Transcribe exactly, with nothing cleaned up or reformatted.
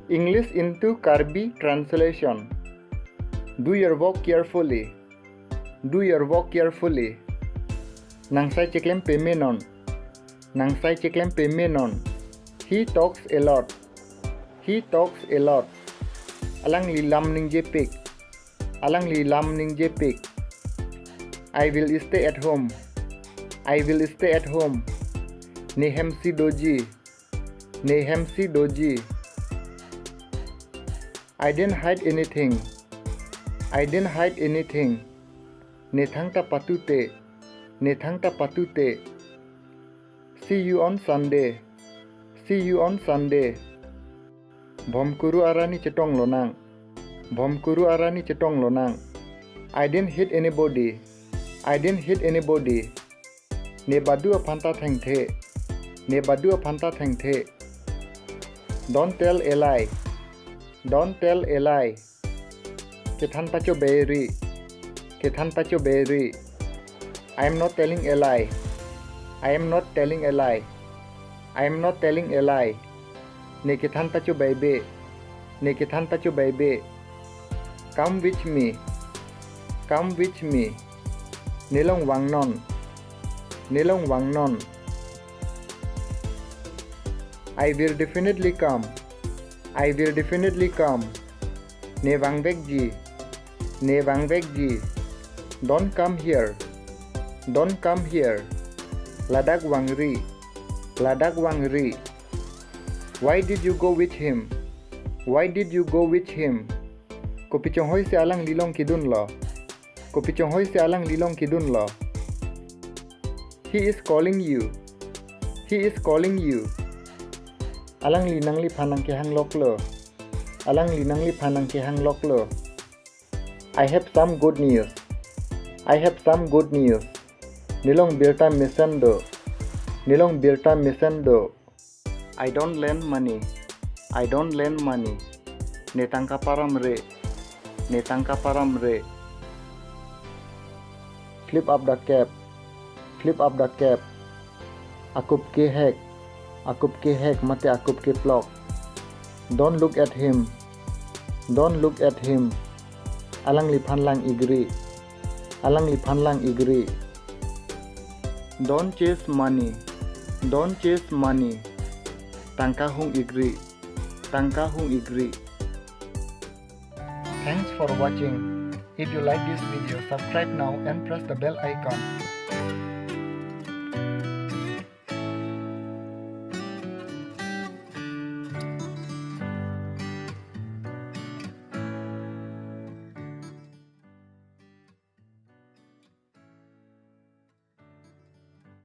English into Karbi translation. Do your work carefully. Do your work carefully. Nangsai cheklem pemenon. Nangsai cheklem pemenon. He talks a lot. He talks a lot. Alangli lam ningjepik. Alangli lam ningjepik. I will stay at home. I will stay at home. Ne hemsi doji. Ne hemsi doji. I didn't hide anything. I didn't hide anything. Ne thangta patute. Ne thangta patute. See you on Sunday. See you on Sunday. Bhomkuru arani chetonglonang. Bhomkuru arani chetonglonang. I didn't hit anybody. I didn't hit anybody. Ne badu aphanta thengthe. Ne badu aphanta thengthe. Don't tell a lie. Don't tell a lie. Kethan pachobei ri. Kethan pachobei ri. I am not telling a lie. I am not telling a lie. I am not telling a lie. Ne kethan pachobeibe. Ne kethan pachobeibe. Come with me. Come with me. Nelong vangnon. Nelong vangnon. I will definitely come. I will definitely come. Ne vangvekji. Ne vangvekji. Don't come here. Don't come here. Ladak vangri. Ladak vangri. Why did you go with him? Why did you go with him? Kopi chonghoi si alangli long kedunlo? Kopi chonghoi si alangli long kedunlo? He is calling you. He is calling you. Alangli nangliphan nangkehangloklo. Alangli nangliphan nangkehangloklo. I have some good news. I have some good news. Nelong birta mesen do. Nelong birta mesen do. I don't lend money. I don't lend money. Ne tangka paramre. Ne tangka paramre. Flip up the cap. Flip up the cap. Akup kehek. Akup kehek mate akup keplok. Don't look at him. Don't look at him. Alangliphan lang-ikri. Alangliphan lang-ikri. Don't chase money. Don't chase money. Tangka hung-ikri. Tangka hung-ikri. Thanks for watching. If you like this video, subscribe now and press the bell icon.